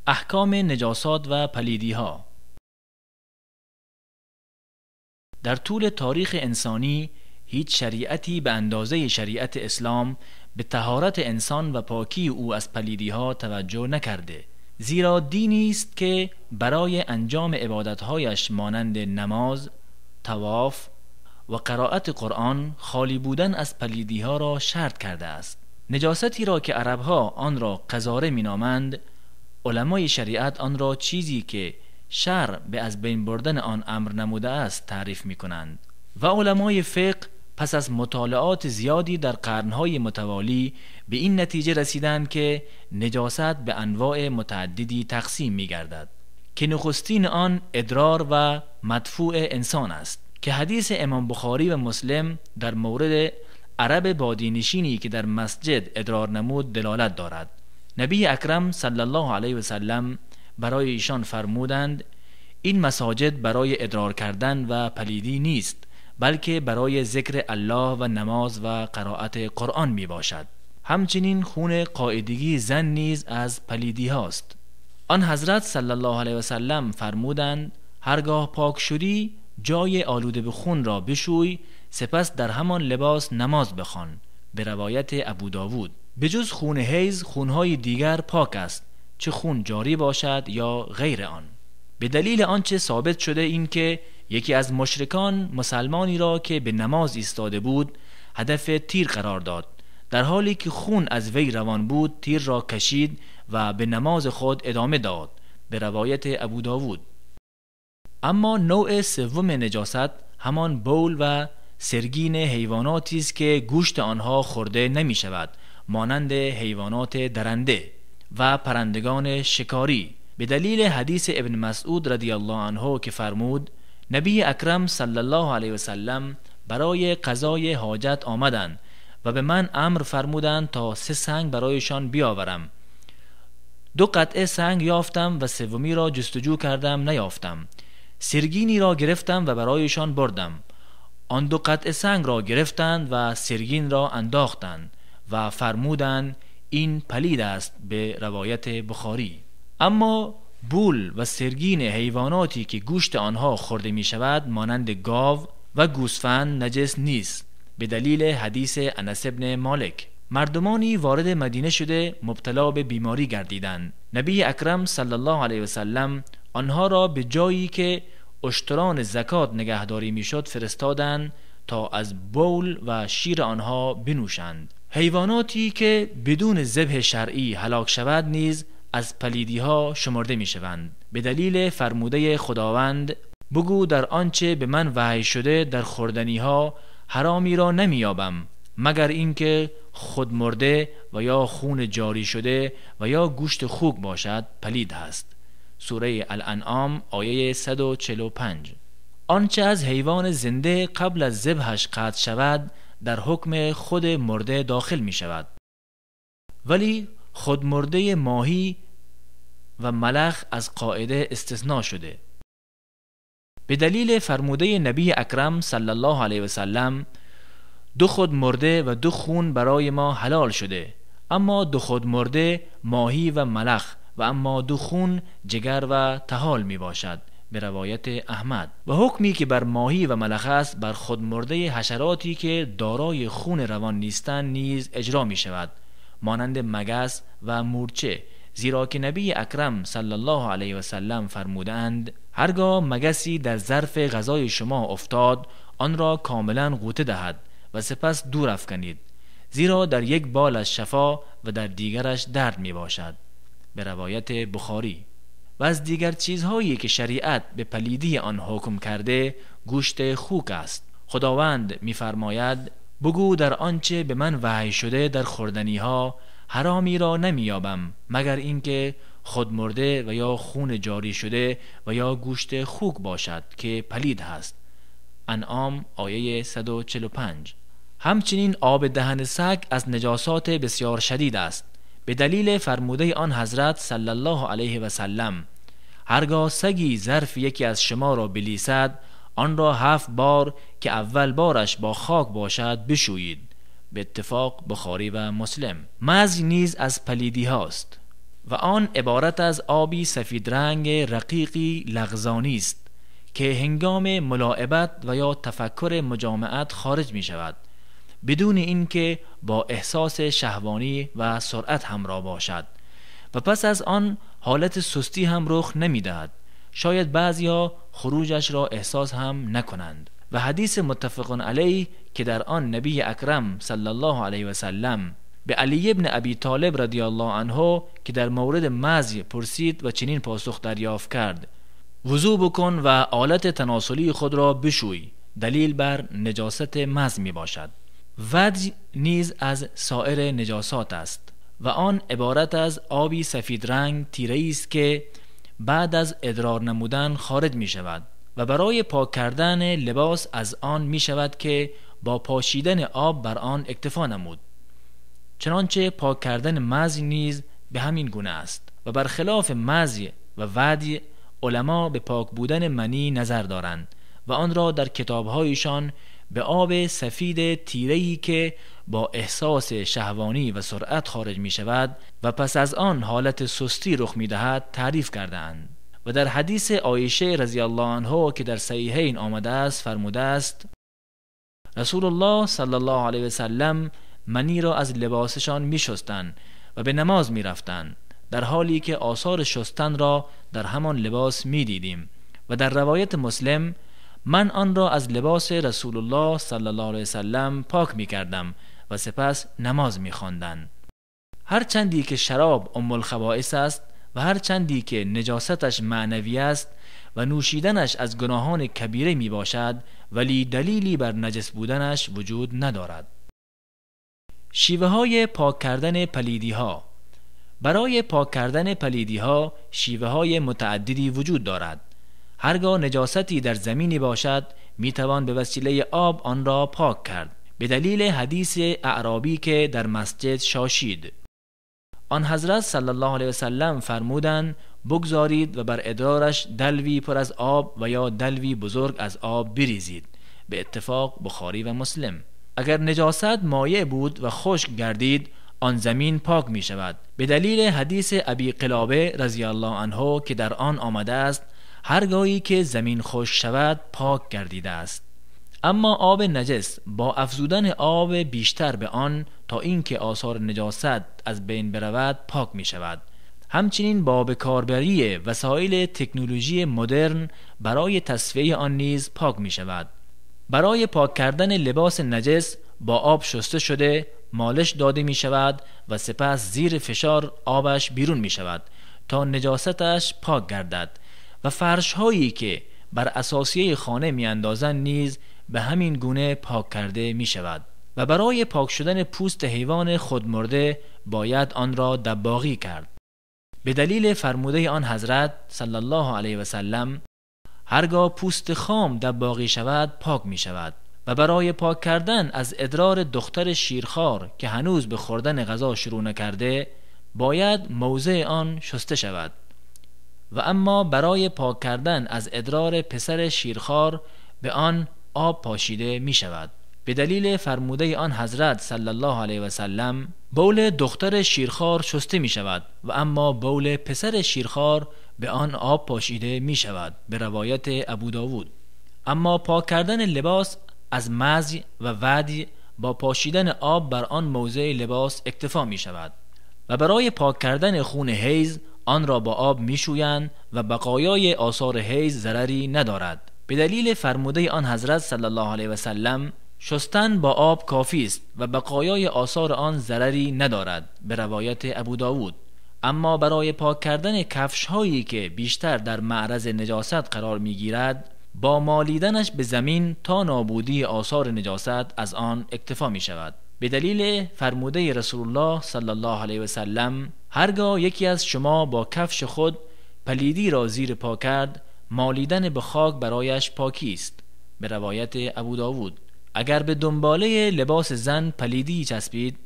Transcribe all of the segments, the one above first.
احکام نجاسات و پلیدی ها. در طول تاریخ انسانی هیچ شریعتی به اندازه شریعت اسلام به طهارت انسان و پاکی او از پلیدی ها توجه نکرده، زیرا دینی است که برای انجام عبادتهایش مانند نماز، طواف و قرائت قرآن خالی بودن از پلیدی ها را شرط کرده است. نجاستی را که عربها آن را قذاره مینامند، علمای شریعت آن را چیزی که شرع به از بین بردن آن امر نموده است تعریف می کنند و علمای فقه پس از مطالعات زیادی در قرنهای متوالی به این نتیجه رسیدند که نجاست به انواع متعددی تقسیم می گردد که نخستین آن ادرار و مدفوع انسان است که حدیث امام بخاری و مسلم در مورد عرب بادینشینی که در مسجد ادرار نمود دلالت دارد. نبی اکرم صلی الله علیه و سلم برای ایشان فرمودند این مساجد برای ادرار کردن و پلیدی نیست، بلکه برای ذکر الله و نماز و قرائت قرآن می باشد. همچنین خون قاعدگی زن نیز از پلیدی هاست. آن حضرت صلی الله علیه و سلم فرمودند هرگاه پاک شدی جای آلوده به خون را بشوی، سپس در همان لباس نماز بخوان. به روایت ابو داود. به جز خون حیض خونهای دیگر پاک است، چه خون جاری باشد یا غیر آن. به دلیل آنچه ثابت شده این که یکی از مشرکان مسلمانی را که به نماز ایستاده بود هدف تیر قرار داد، در حالی که خون از وی روان بود تیر را کشید و به نماز خود ادامه داد. به روایت ابو داود. اما نوع سوم نجاست همان بول و سرگین حیواناتی است که گوشت آنها خورده نمی شود، مانند حیوانات درنده و پرندگان شکاری، به دلیل حدیث ابن مسعود رضی الله عنه که فرمود نبی اکرم صلی الله علیه و سلم برای قضای حاجت آمدند و به من امر فرمودند تا 3 سنگ برایشان بیاورم. 2 قطعه سنگ یافتم و سومی را جستجو کردم نیافتم. سرگینی را گرفتم و برایشان بردم. آن 2 قطعه سنگ را گرفتند و سرگین را انداختند و فرمودند این پلید است. به روایت بخاری. اما بول و سرگین حیواناتی که گوشت آنها خورده می شود مانند گاو و گوسفند نجس نیست، به دلیل حدیث انس ابن مالک. مردمانی وارد مدینه شده مبتلا به بیماری گردیدند. نبی اکرم صلی الله علیه و سلم آنها را به جایی که اشتران زکات نگهداری میشد فرستادند تا از بول و شیر آنها بنوشند. حیواناتی که بدون ذبح شرعی هلاک شود نیز از پلیدی ها شمرده می شوند، به دلیل فرموده خداوند بگو در آنچه به من وحی شده در خوردنی ها حرامی را نمی یابم مگر اینکه خود مرده و یا خون جاری شده و یا گوشت خوک باشد پلید هست. سوره الانعام آیه 145. آنچه از حیوان زنده قبل از ذبحش قطع شود در حکم خود مرده داخل می شود، ولی خود مرده ماهی و ملخ از قاعده استثناء شده، به دلیل فرموده نبی اکرم صلی الله علیه و سلم 2 خود مرده و 2 خون برای ما حلال شده، اما 2 خود مرده ماهی و ملخ و اما 2 خون جگر و طحال می باشد. به روایت احمد. و حکمی که بر ماهی و ملخ است بر خود مرده حشراتی که دارای خون روان نیستند نیز اجرا می شود، مانند مگس و مورچه، زیرا که نبی اکرم صلی الله علیه و سلم فرمودند هرگاه مگسی در ظرف غذای شما افتاد آن را کاملا غوطه دهد و سپس دور افکنید، زیرا در یک بالش شفا و در دیگرش درد می باشد. به روایت بخاری. و از دیگر چیزهایی که شریعت به پلیدی آن حکم کرده گوشت خوک است. خداوند می‌فرماید بگو در آنچه به من وحی شده در خوردنی ها حرامی را نمی‌یابم مگر اینکه خود مرده و یا خون جاری شده و یا گوشت خوک باشد که پلید هست. انعام آیه 145. همچنین آب دهن سگ از نجاسات بسیار شدید است، به دلیل فرموده آن حضرت صلی الله علیه و سلم هرگاه سگی ظرف یکی از شما را بلیسد آن را 7 بار که اول بارش با خاک باشد بشویید. به اتفاق بخاری و مسلم. مزی نیز از پلیدی هاست. و آن عبارت از آبی سفید رنگ رقیقی لغزانی است که هنگام ملاعبت و یا تفکر مجامعت خارج می شود، بدون اینکه با احساس شهوانی و سرعت همراه باشد و پس از آن حالت سستی هم رخ نمی دهد. شاید بعضیا خروجش را احساس هم نکنند. و حدیث متفق علیه که در آن نبی اکرم صلی الله علیه و سلم به علی ابن ابی طالب رضی الله عنه که در مورد مزی پرسید و چنین پاسخ دریافت کرد: وضو بکن و آلت تناسلی خود را بشوی، دلیل بر نجاست مزی می باشد. ودی نیز از سایر نجاسات است و آن عبارت از آبی سفید رنگ تیره است که بعد از ادرار نمودن خارج می شود و برای پاک کردن لباس از آن می شود که با پاشیدن آب بر آن اکتفا نمود. چنانچه پاک کردن مزی نیز به همین گونه است و برخلاف مزی و ودی علما به پاک بودن منی نظر دارند و آن را در کتابهایشان به آب سفید تیره‌ای که با احساس شهوانی و سرعت خارج می شود و پس از آن حالت سستی رخ می دهد تعریف کردند. و در حدیث عایشه رضی الله عنها که در صحیحین آمده است فرموده است: رسول الله صلی الله علیه و سلم منی را از لباسشان می شستند و به نماز می رفتند، در حالی که آثار شستن را در همان لباس می دیدیم. و در روایت مسلم: من آن را از لباس رسول الله صلی الله علیه وسلم پاک می کردم و سپس نماز می خواندن. هر چندی که شراب ام الخبائث است و هر چندی که نجاستش معنوی است و نوشیدنش از گناهان کبیره می باشد، ولی دلیلی بر نجس بودنش وجود ندارد. شیوه های پاک کردن پلیدی ها. برای پاک کردن پلیدی ها شیوه های متعددی وجود دارد. هرگاه نجاستی در زمینی باشد می توان به وسیله آب آن را پاک کرد، به دلیل حدیث اعرابی که در مسجد شاشید. آن حضرت صلی الله علیه وسلم فرمودند: بگذارید و بر ادرارش دلوی پر از آب و یا دلوی بزرگ از آب بریزید. به اتفاق بخاری و مسلم. اگر نجاست مایع بود و خشک گردید آن زمین پاک می شود، به دلیل حدیث ابی قلابه رضی الله عنه که در آن آمده است: هرگاهی که زمین خشک شود پاک گردیده است. اما آب نجس با افزودن آب بیشتر به آن تا اینکه آثار نجاست از بین برود پاک می شود. همچنین با بکاربری وسایل تکنولوژی مدرن برای تصفیه آن نیز پاک می شود. برای پاک کردن لباس نجس با آب شسته شده مالش داده می شود و سپس زیر فشار آبش بیرون می شود تا نجاستش پاک گردد. و فرش هایی که بر اساسیه خانه می اندازند نیز به همین گونه پاک کرده می شود. و برای پاک شدن پوست حیوان خودمرده باید آن را دباغی کرد، به دلیل فرموده آن حضرت صلی الله علیه و سلم: هرگاه پوست خام دباغی شود پاک می شود. و برای پاک کردن از ادرار دختر شیرخوار که هنوز به خوردن غذا شروع نکرده باید موضع آن شسته شود. و اما برای پاک کردن از ادرار پسر شیرخوار به آن آب پاشیده می شود، به دلیل فرموده آن حضرت صلی الله علیه و سلم: بول دختر شیرخوار شسته می شود و اما بول پسر شیرخوار به آن آب پاشیده می شود، به روایت ابو داود. اما پاک کردن لباس از مزی و ودی با پاشیدن آب بر آن موضع لباس اکتفا می شود. و برای پاک کردن خون حیض آن را با آب می شویند و بقایای آثار حیض ضرری ندارد، به دلیل فرموده آن حضرت صلی الله علیه و سلم: شستن با آب کافی است و بقایای آثار آن ضرری ندارد، به روایت ابو داود. اما برای پاک کردن کفش هایی که بیشتر در معرض نجاست قرار می گیرد با مالیدنش به زمین تا نابودی آثار نجاست از آن اکتفا می شود، به دلیل فرموده رسول الله صلی الله علیه و سلم: هرگاه یکی از شما با کفش خود پلیدی را زیر پا کرد مالیدن به خاک برایش پاکی است، به روایت ابو داود. اگر به دنباله لباس زن پلیدی چسبید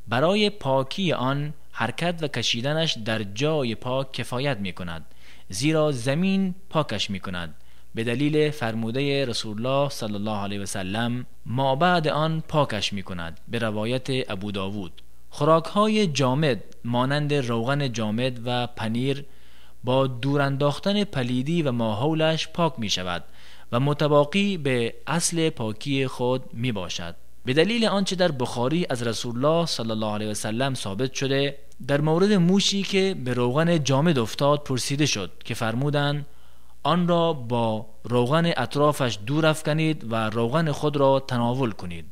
برای پاکی آن حرکت و کشیدنش در جای پاک کفایت می کند، زیرا زمین پاکش می کند، به دلیل فرموده رسول الله صلی الله علیه و سلم: ما بعد آن پاکش می کند، به روایت ابو داود. خوراک های جامد مانند روغن جامد و پنیر با دور انداختن پلیدی و ماحولش پاک می شود و متباقی به اصل پاکی خود می باشد. به دلیل آنچه در بخاری از رسول الله صلی الله علیه و سلم ثابت شده، در مورد موشی که به روغن جامد افتاد پرسیده شد که فرمودند آن را با روغن اطرافش دور افکنید و روغن خود را تناول کنید.